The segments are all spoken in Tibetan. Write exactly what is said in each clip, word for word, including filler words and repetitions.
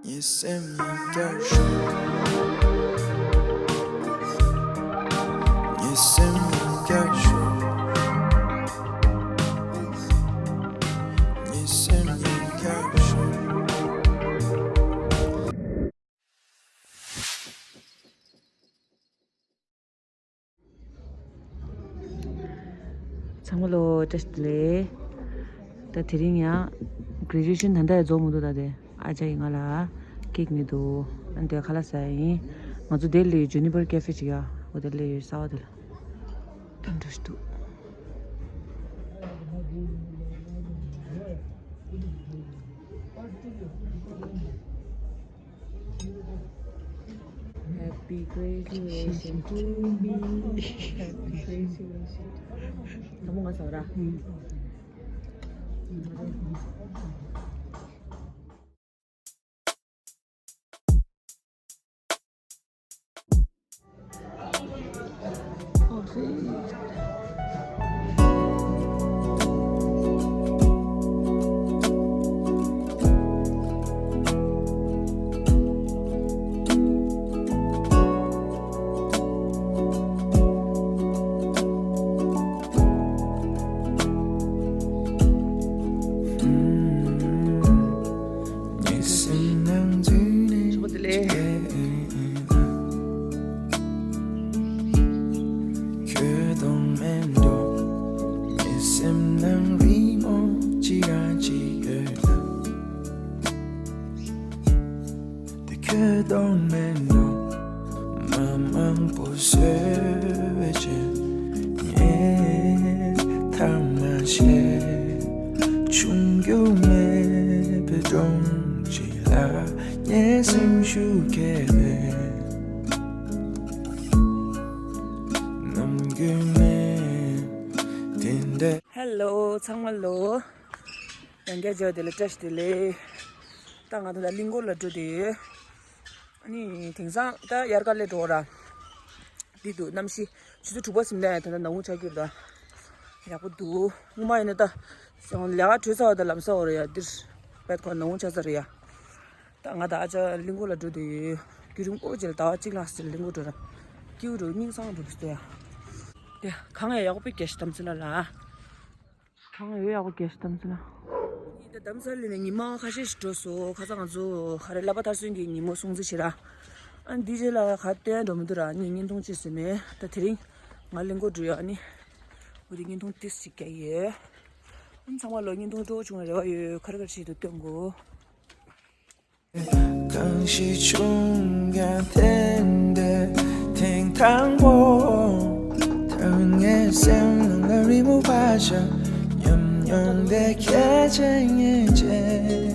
ངའི་སེམས་ཉིན་བསྐྱར་ཞུ། ངའི་སེམས་ཉིན་བསྐྱར་ཞུ། ངའི་སེམས་ཉིན་བསྐྱར་ཞུ། ཚང་མ་ལོ་བཀྲ་ཤིས་བདེ་ལེགས། ད་དེ་རིང་ཡང་graduation་ད་ལྟ་ཡང་རྫོགས་མི་འདུག་ད་དེ་ཨ་ཅག་གིས་ང་ལ་ཀེག་ཉོས་འདུག་ཨ་ནི་དེ་ཁ་ལག་ཟ་ཡ་ཡིན། ང་ཚོ་དེ་སླེབས་ཡོད། Juniper Cafe་ཅིག་ཡ། འོ་དེ་སླེབས་ཡོད། གསར་པ་དེ་ལ་དེ་འདྲ་ཞིག་འདུག Happy graduation to me. Happy graduation. ད་མོ་ང་ཟ་ར། ཁྱོད་དང་མེད་འགྲོ། ངའི་སེམས་ནང་རི་མོ་ཅི་རང་ཅི་ཡོད་ན། དེ་ཁྱོད་དང་མེད་འགྲོ། མ་མང་པོ་བཟོས་བྱས། ངས་ཐ་མ་བྱས། ཆུང་རྒྱུ་མེད་པའི་སྒྲོམ་གཅིག་ལ་ངའི་སེམས་ཤུགས་སྐྱེས་པས། ནམ་རྒྱུན་ནས་དེ་འདྲ། Hello ཚང་མ་ལོ། ཡང་བསྐྱར་མཇལ་བ་དེ་ལ་བཀྲ་ཤིས་བདེ་ལེགས། ད་ང་ད་ལྟ་གླིང་སྐོར་ལ་འགྲོ་བསྡད་ཡོད། ཨ་ནི་དེང་སང་ད་དབྱར་ཁ་སླེབས་འགྲོ་ར། འདི་འདུག་གནམ་གཤིས་ཆུ་ཚོད་དྲུག་པ་ཟིན་ན་ཡང་ད་ལྟ་ནག་ཁུང་ཆགས་ཀྱི་རེད་ད། ཡག་པོ་འདུག་སྔོན་མ་ཡིན་ན་ད་ལས་ཀ་གྲོལ་ཚར་བ་དང་ལམ་སང་འོ་རེད་ཡ། འདིར་བད་ཁོ་ནག་ཁུང་ཆགས་ཚར་རེད་ཡ། ད་ང་ད་ཨ་ཅག་གླིང་སྐོར་ལ་འགྲོ་བསྡད་ཡོད། བརྒྱུད་རིམ་སྐོར་བྱས་ལ་ཟླ་བ་གཅིག་ལྷག་ཙམ་གླིང་སྐོར་འགྲོ་ར། སྐྱིད་པོ་འགྲོ། སྙིང་གསང་འགྲོ་གི་སྟེ་ཡ། དེ་གངས་ཡང་ཡག་པོ་རྒྱས་ཤིག་དམ་ཚིག་ལ་ལ། གངས་ཡང་ཡག་པོ་རྒྱས་ཤིག་དམ་ཚིག་ལ། ད་དམ་ཚིག་ལ་ནས་ཉི་མ་ཁ་ཤས་ཤིག་འགྲོ་སོང་། ཁ་སང་ང་ཚོ་ག་རེ་བསླབ་པ་མཐར་སོན་གྱི་ཉིན་མོ་སྲུང་བརྩི་བྱེད་ར། ཨ་འདི་རྗེས་ལ་ག་སྟོན་འགྲོ་མི་འདུག་ར། ངས་བརྙན་ཐུང་ཅིག་བཟོས་མེད། ད་དེ་རིང་ང་གླིང་སྐོར་འགྲོ་ཡ་ཨ་ནི། འོ་དེ་བརྙན་ཐུང་ཏིས་ཅིག་རྒྱག་ཡོད། ཨ་ཚང་མ་ལོ་བརྙན་ཐུང་སྤྲོ་བོ་བྱུང་བའི་རེ་བ་ཡོད། ག་རེ་ག་རེ་བྱེད་འདུག་སྟོན་གོ། གང་ཞིག་བྱུང་ཀྱང་དེ་འདྲ་ཐེངས་དང་པོ། ཐར་ངའི་སེམས་ནང་ལ་རི་མོ་བ་ཤ་ཉམས་མྱོང་དེ་ཁྱེད་ཅན་ངེས་ཅན།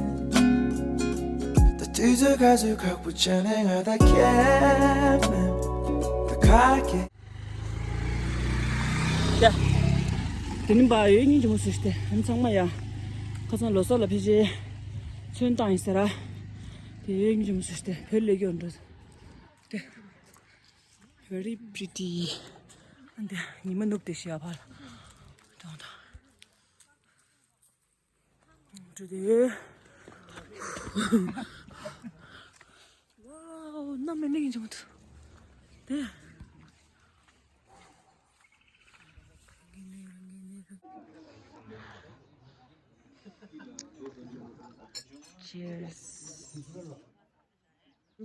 ད་དུས་ཚོད་ག་ཚོད་ཁག་པོ་བྱས་ནས་ང་ད་ཁྱེད་མེད་ད་ཁ་ཁྱེད། ཡ། དེ་ནི་བ་ཡོད་སྙིང་རྗེ་མོ་ཟེར་ཏེ་ཨ་ཚང་མ་ཡ། ཁ་སང་ལོ་གསར་ལ་ཕལ་ཆེར་ཚོན་བཏང་ཡིན་ཟེར་ར། དེ་ཡོད་སྙིང་རྗེ་མོ་ཟེར་ཏེ་བོད་ལས་སྐྱོན་འགྲོ། དེ། Very pretty. ཨ་འདི་ཉི་མ་ནུབ་སྟེ་ཤི་ཡ་ཕར། དང་དང་། འགྲོ་དེ། Wow, གནམ་མེད་ནི་ཡིན་ཅང་མ་ཐུ། དེ། Cheers.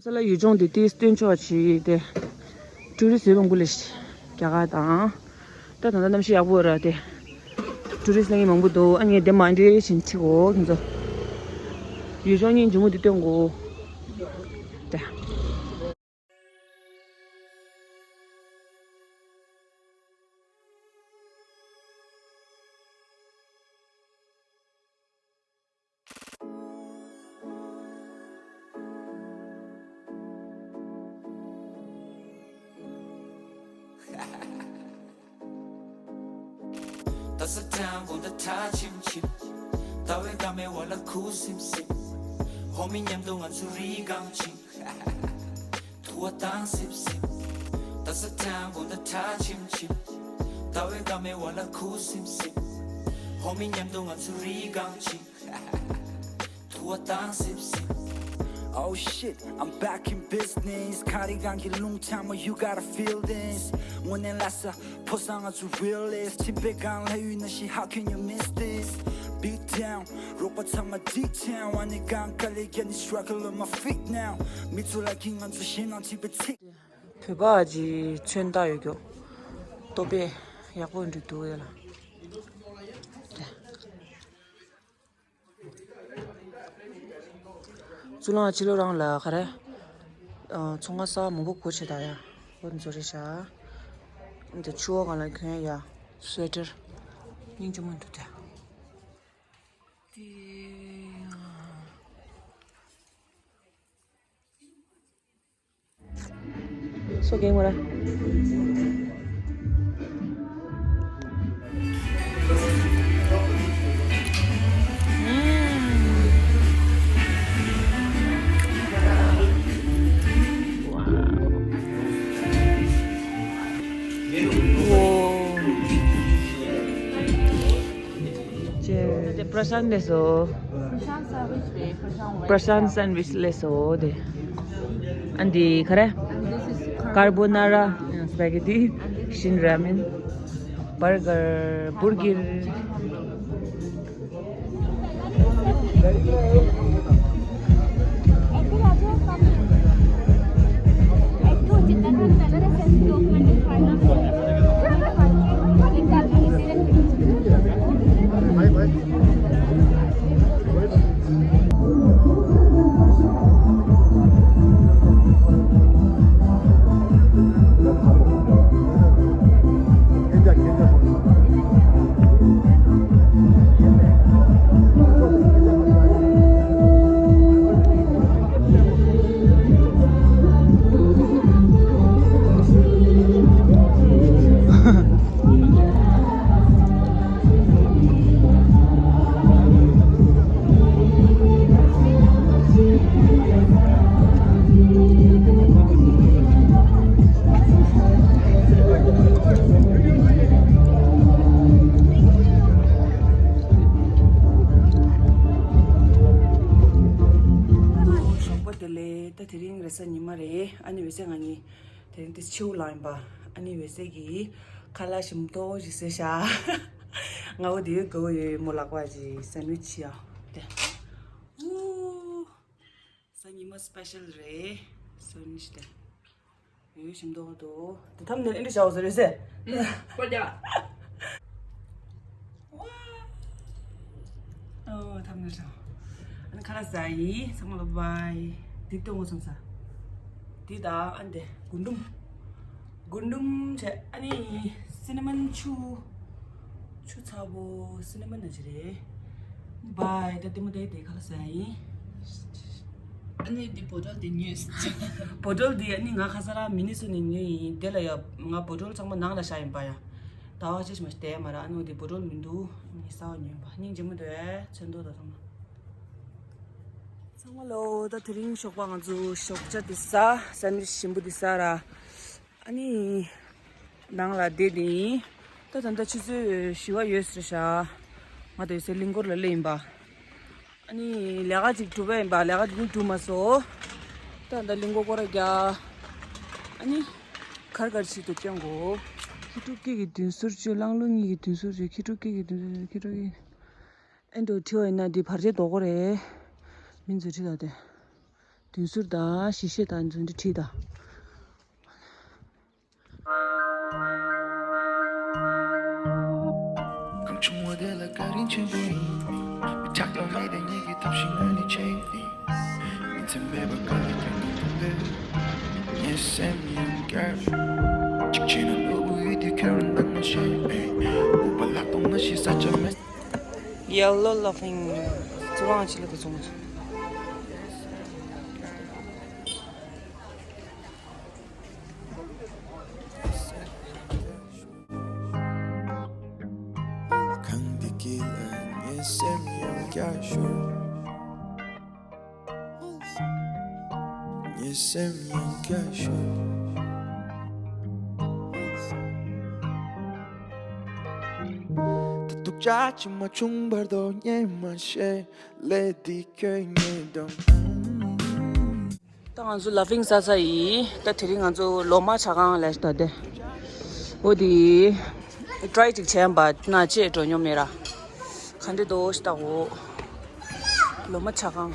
ས་ལ་ཡུལ་ལྗོངས་དེ་ཏིས་སྟོན་ཆོག་ཆེ་དེ། ཊུ་རི་སི་མང་པོ་ལས་རྒྱ་གར་དང་། ད་ད་ལྟ་གནམ་གཤིས་ཡག་པོ་ར་དེ། ཊུ་རི་སི་ལ་ངའི་མང་པོ་འདུག་ཨ་ངས་དེ་མ་འདྲེ་བཞིན་ཁྲིད་གོ་ཁྱེད་ཚོ། ཡུལ་ལྗོངས་སྙིང་རྗེ་མོ་དེ་སྟོན་གོ། དེ། ད་ས་ཐང་བོ་འདི་ཁྲ་ཆིམ་ཆིམ། ཟླ་བའི་འགག་མེད་འོག་ལ་ཁུ་སིམ་སིམ། ཧོ་མི་མཉམ་དུ་ང་ཚོ་རི་སྒང་ཕྱིན། དུ་བ་བཏང་སིབ་སིབ། ད་ས་ཐང་བོ་འདི་ཁྲ་ཆིམ་ཆིམ། ཟླ་བའི་འགག་མེད་འོག་ལ་ཁུ་སིམ་སིམ། ཧོ་མི་མཉམ་དུ་ང་ཚོ་རི་སྒང་ཕྱིན། དུ་བ་བཏང་སིབ་སིབ། Oh shit, I'm back in business. ཁ་རི་གང་གི་རླུང་འཚང་མ། You gotta feel this. དངོས་གནས་ལ་ས་ཕོ་སང་ང་ཚོ་realist. ཁྱིམ་པའི་སྒང་ལ་ཡོད་ན་ཤི། How can you miss this? Beat down. རོགས་པ་ཚང་མ་འཇིགས་ཆེན། ཨ་ནི་གང་ག་ལེ་རྒྱ་ནི་struggle on my feet now. མི་ཚོ་ལ་གི་ང་ཚོ་ཞེད་སྣང་བྱེད་པའི་ཚིག་བོད་པ་གྱི་མཚོན་རྟགས་ཡོད་རྒྱུ། ལྟོ་ཕད་ཡག་པོ་འདྲ་འདུག་ཡ་ལ། གཙུག་ལག་ཕྱི་ལོགས་རང་ལ་ག་རེ། ཨ། ཚོང་ཁང་གསར་པ་མང་པོ་སྒོ་ཕྱེ་བསྡད་ཡ། འོ་འདི་ཚོ་རེད་ཤག་འདི་ཕྱི་པོ་སྒང་ལ་གྱོན་ཡ། སུ་ཝེ་ཊར། སྙིང་རྗེ་མོ་འདུག་དེ། དེ། སོ་གེ་མོ་ར། ཅེ། དེ་པྲ་ཤཱན་ལས་སོ། པྲ་ཤཱན་སན་ཝིཆ་ལས་སོ་དེ། ཨ་འདི་ག་རེ། ཀར་བོ་ན་ར་སི་པ་གེ་ཏི། ཤིན་ར་མེན། བར་གར། བུར་གེར། ཞོགས་པ་བདེ་ལེགས། ད་དེ་རིང་རེས་གཟའ་ཉི་མ་རེད། ཨ་ནི་འོད་ཟེར་ང་གཉིས་དེ་རིང་དེ་ཕྱི་པོ་ལངས་ཡིན་པ། ཨ་ནི་འོད་ཟེར་གྱིས་ཁ་ལག་ཞིམ་ཏོག་ཅིག་བཟོས་ཤག་ང་འོ་དེ་ཡོད་དགའ་བོ་ཡོད་མོ་ལག་པ་ཅིག་སན་ཝིཆ་ཡ། དེ། ཨུ། གཟའ་ཉི་མ་སི་པེ་ཤལ་རེད། སན་ཝིཆ་དེ། ཡོད་ཞིམ་ཏོག་ཏོ། དེ་ཐམ་ནེལ་ཨེ་འདྲ་བྱའོ་ཟེར་རེད་ཟེར། ཨོ་ཐམ་ནེལ་བྱའོ། ཨ་ནི་ཁ་ལག་ཟ་ཡི། ཚང་མ་ལ་བའི། འདི་ལྟོས་ངོ་ཚང་ས། འདི་དང་ཨ་འདི་རྒུན་འབྲུམ། རྒུན་འབྲུམ་བྱས། ཨ་ནི་སི་ནི་མོན་ཆུ། ཆུ་ཚ་པོ་སི་ནི་མོན་ནང་བཞིན་རེད། བའི། ད་ལྟད་མོ་བལྟས་དེ་ཁ་ལག་ཟ་ཡིན། ཨ་ནི་འདི་བོ་ཊལ་འདི་ཉོས། བོ་ཊལ་འདི་ཨ་ནི་ང་ཁ་སང་ར་མི་ནི་སོ་ནས་ཉོས་ཡིན། དེ་ལ་ཡ་ང་བོ་ཊལ་ཚང་མ་ནང་ལ་བཞག་ཡིན་པ་ཡ། ད་བ་ཅི་ཞིག་མ་བལྟས་མ་ར། ཨ་ནི་འདི་བོ་ཊལ་མི་འདུག་ཨ་ནི་གསར་པ་ཉོས་པ། སྙིང་རྗེ་མོ་འདུག་ཨེ། ཚོན་མདོག་དང་ཚང་མ། ཚང་མ་ལོ། ད་དེ་རིང་ཞོགས་པ་ང་ཚོ་ཞོགས་ཇ་དེ་ཟ། སན་ཝིཆ་ཞིམ་པོ་དེ་ཟ་ར། ཨ་ནི་ནང་ལ་བསྡད་དེ་ཡིན། ད་ད་ལྟ་ཆུ་ཚོད་བཞི་པ་ཡོད་ཟེར་ཤག་ང་དེ་ཚོའི་གླིང་སྐོར་ལ་སླེབས་ཡིན་པ། ཨ་ནི་ལས་ཀ་ཅིག་གྲུབ་པ་ཡིན་པ། ལས་ཀ་དེ་ནི་གྲུབ་མ་སོང་། ད་ད་གླིང་སྐོར་སྐོར་ར་རྒྱག་ཨ་ནི་གར་གར་ཆེད་དུ་སྐྱོང་དགོས། མཁས་གྲུབ་སྐྱིད་ཀྱི་མདུན་ཟུར་གཅོད། གླང་ལོ་གཉིས་ཀྱི་མདུན་ཟུར་གཅོད། མཁས་གྲུབ་སྐྱིད་ཀྱི་མདུན་ཟུར་གཅོད། མཁས་གྲུབ་སྐྱིད། ཨེ་འགྲོ་བྲིས་པ་ཡིན་ན་འདི་བར་ཆད་ཟློག་གོ་རེད། མིང་ཚོ་བྲིས་དང་དེ། མདུན་ཟུར་དང་ཞི་ཤེས་དང་འཛིན་གྲྭ་བྲིས་དང་། གང་བྱུང་བ་དེ་ལ་བཀའ་དྲིན་ཆེན་པོ་ཡིན། མི་ཆགས་པ་མེད་དེ་ཉིད་ཀྱི་ཐབས་ཤེས་ངོས་ནས་བྱེད་ཡིན། མི་ཚེ་མེད་པར་དཀའ་ལས་ཁྱོན་ནས་གཏོང་འདོད། ངའི་སེམས་ཡང་བསྐྱར་གཅིག་བྱས་ན་ནོར་བུ་ཡོད་དུས་ཁྱོད་རང་འདང་མ་བྱེད། འུག་པ་ལག་སྟོང་ན་ཤི་ས་ཆ་མེད། Yellow Laughing། གཙུག་ལག་ཕྱི་ལོགས་ཀྱི་ཚོང་། གངས་འདི་དཀྱིལ་ལ་ངའི་སེམས་ཡང་བསྐྱར་ཤོར། ངའི་སེམས་ཡང་བསྐྱར་ཤོར། ད་སྡུག་ཅག་ཅིག་མ་བྱུང་བར་དོ་ངས་མ་ཤེས། ལས་འདི་ཁྱོད་ངའི་འདོམས། ང་ཚོ་ལ་ཕིང་ས་ས་ཡིན། ད་དེ་རིང་ང་ཚོ་ལོ་མ་ཆ་གང་ལས་ད་དེ། འོ་དེ། ཊི་རའི་ཅིག་བྱས་པ་ན་ཅེས་འགྲོ་མྱོང་མེད་ར། ག་འདྲ་འདུག་ཞིག་ལྟ་འོ། ལོ་མ་ཆ་གང་།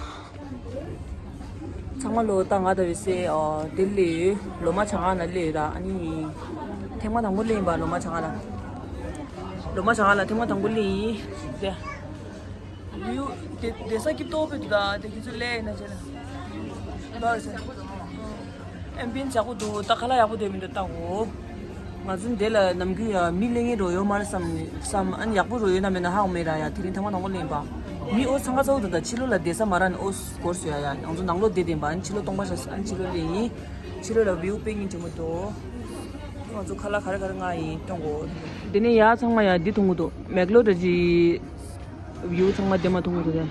ཚང་མ་ལོ་ད་ང་ད་བི་སེ་ཨ་དེ་ལས་ཡོད། ལོ་མ་ཆ་གང་ལ་སླེབས་ཡོད་ར། ཨ་ནི་ཐེངས་མ་དང་པོ་སླེབས་ཡིན་པ། ལོ་མ་ཆ་གང་ལ། ལོ་མ་ཆ་གང་ལ་ཐེངས་མ་དང་པོ་སླེབས་ཡིན། དེ། བིའུ་དེ་དེ་ས་སྐྱིད་ཏོག་པོ་འདུག་ད། དེ་ཁྱེད་ཚོ་ལས་ཡིན་ན་བྱས་ན། ཨེམ་བི་ཡན་སི་ཡག་པོ་འདུག་ད། ཁ་ལག་ཡག་པོ་དེ་མི་འདུག་ལྟ་འོ། ང་ཚོ་འདི་ལ་ནམ་རྒྱུན་ཡ་མི་ལེན་མཁན་འགྲོ་ཡོད་མ་རེད་བསམ་བསམ། ཨ་ནི་ཡག་པོ་རོ་ཡོད་ན་མེད་ན་ཧ་གོ་མེད་ར། ཡ་དེ་རིང་ཐེངས་མ་དང་པོ་ལེན་པ། མི་ཨོ་ཚང་ཁ་ཚ་བོ་འདུག་ད། ཕྱི་ལོགས་ལ་བསྡད་ས་མ་རག་ནས་ཨོ་སྐོར་སོ་ཡ། ཡ་ང་ཚོ་ནང་ལོགས་བསྡད་བསྡད་པ། ཨ་ནི་ཕྱི་ལོགས་སྟོང་པ་ཤ། ཨ་ནི་ཕྱི་ལོགས་ལེན་ཡིན། ཕྱི་ལོགས་ལ་བིའུ་དཔེ་སྙིང་རྗེ་མོ་འདུག་ང་ཚོ་ཁ་ལག་ག་རེ་ག་རེ་མངགས་ཡིན་སྟོན་གོ། དེ་ནས་ཡ་ཚང་མ་ཡ་འདི་མཐོང་གི་འདུག་མེག་ལོ་ཌ་ཇི། བིའུ་ཚང་མ་བདེ་མ་མཐོང་གི་འདུག་གས།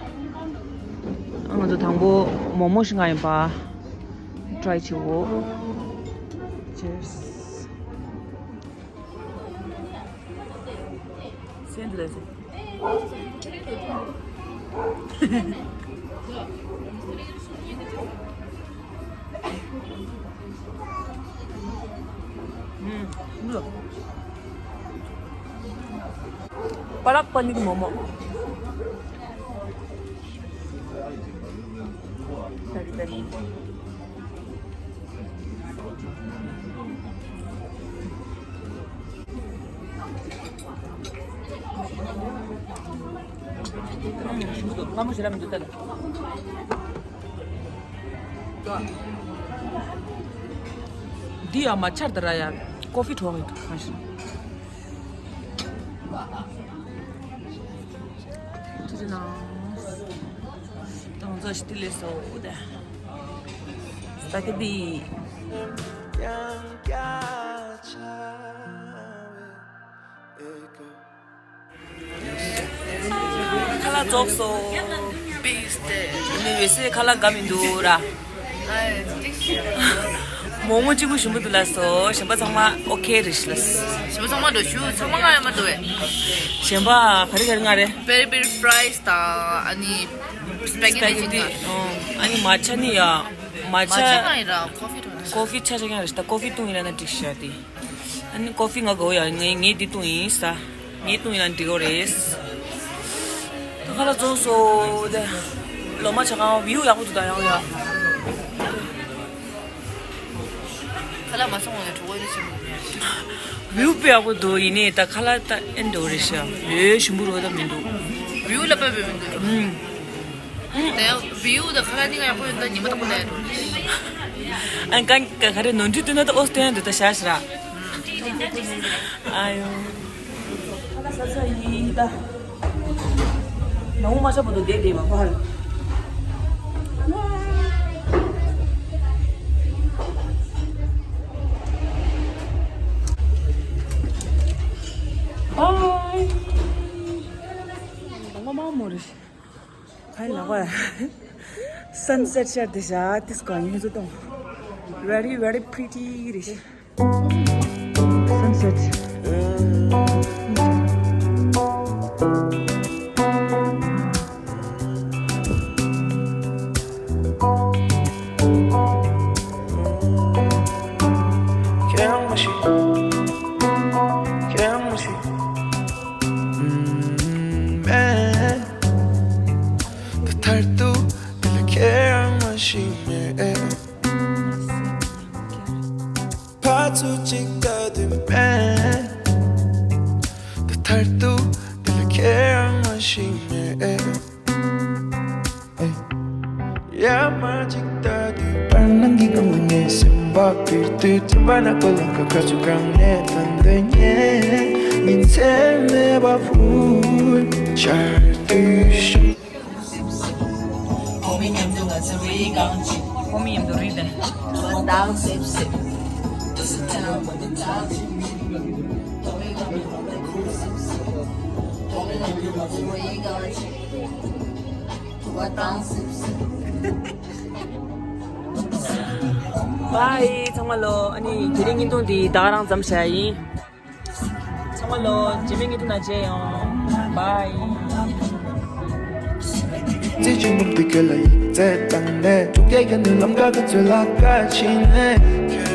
ང་ཚོ་དང་པོ་མོག་མོག་ཞིག་མངགས་ཡིན་པ། ཊི་རའི་བྱེད་འོ། Cheers། སེམས་འདི་ལ་སེ། ཨུམ། པ་ལག་པ་ནིར་མོག་མོག་ཨུམ། ཞིམ་པོ་འདུག་སྔ་མོ་ཞེ་དྲག་མི་འདུག་ད། འདི་ཡང་མ་ཆར་ད་ར་ཡ། ཀོ་ཕི་འཐུང་གི་འདུག་གང་ཞིག་ཐུགས་རྗེ་གནང་། ཏང་ཙོ་ཞིག་ཏི་ལེ་སོ་ཨུ་ད། སྟ་གི་འདི། ཁ་ལག་རྫོགས་སོང་། པིས་ཏེ། ནི་འོད་ཟེར་ཁ་ལག་དགའ་མི་འདུག་ར། ཨ་ཏིག་ཤི། མོག་མོག་གཅིག་པུ་ཞིམ་པོ་འདུག་ལབ་སོང་། གཞན་པ་ཚང་མ་ཨོ་ཁེ་རེད་ཤག་ལབ། གཞན་པ་ཚང་མ་འགྲོ་ཞུ། ཚང་མ་མངགས་ཡོད་མ་འདུག་བས། གཞན་པ་ག་རེ་ག་རེ་མངགས་རེད། པེ་རི་པེ་རི་ཕ་རའི་སི་དང་ཨ་ནི་སི་པེ་གེ་ཊི་ཅིག་མངགས། ཨོ། ཨ་ནི་མ་ཆ་ནི་ཡ། མ་མ་ཆ་ཆ་མངགས་ཡིན་ར། ཀོ་ཕི་འཐུང་། ཀོ་ཕི་ཆ་ཆ་མངགས་རེད་ཤག་ད། ཀོ་ཕི་བཏུང་ཡིན་ན་འགྲིག་ཤག་དེ། ཨ་ནི་ཀོ་ཕི་ང་དགོས་ཡ། ངས་ངས་འདི་བཏུང་ཡིན་ས། ངས་བཏུང་ཡིན་ན་འགྲིག་གོ་རེད། ད་ཁ་ལག་རྫོགས་སོང་། དེ་ལོ་མ་ཆ་གང་བིའུ་ཡག་པོ་འདུག་ད་ཡང་ཡ། ཁ་ལག་མ་སོང་བ་ནས་གྲོགས་པོ་དེ་ཆེན་པོ་ཡ། བིའུ་དཔེ་ཡག་པོ་འདུག་ཡིན་ནའི་ད་ཁ་ལག་ད་ཨེ་འདྲ་བོ་རེད་ཤག་ཡོད་ཞིམ་པོ་རོ་ད་མི་འདུག་བིའུ་ལ་དཔེ་དཔེ་མི་འདུག་ཨུམ། དེ་ཡང་བིའུ་དང་ཁ་ལག་གཉིས་ཀ་ཡག་པོ་ཡོད་ན་ཉི་མ་དང་པོ་ལས་རུང་། ཨ་གང་ག་ག་རེ་ནོར་འཁྲུལ་བཏོན་ན་ད་ཨོ་སྟོན་འདུག་ད་ཤ་ཤ་ར། ཨ་ཡོ། ཁ་ལག་ཟ་ས་ཡིན་ད། ནང་མ་ཤ་བོ་དུ་བསྡད་བསྡད་མ་ཕར། Bye. ང་མ་མོ་རེད། ཁ་ལག་པ། Sunset ཤར་དེ་ཤར་དེ་སྐོར་ཡིན་ཚོ་དང་། Very very pretty རེད། Sunset. ད་མཐར་ཐུག་འདི་ལ་ཁྱེད་རང་མ་ཤེས་མེད། ཕར་ཚུར་གཅིག་ལྟ་དུས་མེད། ད་མཐར་ཐུག་འདི་ལ་ཁྱེད་རང་མ་ཤེས་མེད། ཡར་མར་གཅིག་ལྟ་དུས་བར་སྣང་གི་སྒང་ལ་ངའི་སེམས་པ་འཕུར་དུས། མཚན་པ་ནག་པོ་ལང་ཀ་ཁ་ཚུར་གང་ནས་ཐོན་འདོད་ངས་ཉིན་མཚན་མེད་པར་འཕུར་ཆར་དུས་ཤོག་ཁོ་མོའི་མཉམ་དུ་ང་ཚོ་རེ་གང་ཅིག་ཁོ་མོའི་མཉམ་དུ་རེ་དེ། ང་དང་སེབ་སེབ། ཁོ་མོའི་མཉམ་དུ་ང་ཚོ་རེ་གང་ཅིག་ང་དང་སེབ་སེབ། Bye ཚང་མ་ལོ། ཨ་ནི་དེ་རིང་བརྙན་ཐུང་འདི་ད་ག་རང་ཙམ་བྱ་ཡིན། ཚང་མ་ལོ། རྗེས་མའི་བརྙན་ཐུང་ནང་མཇལ་ཡོང་། Bye། རྩེ་གཅིག་འབུམ་དུ་ཁྱོད་ལ་ཡིད་རྩེ་བཏང་ནས། དྲུག་བརྒྱ་ཁྱོད་ནི་ལམ་ཁ་ག་ཚོད་ལ་ཁ་ཕྱིན་ནས།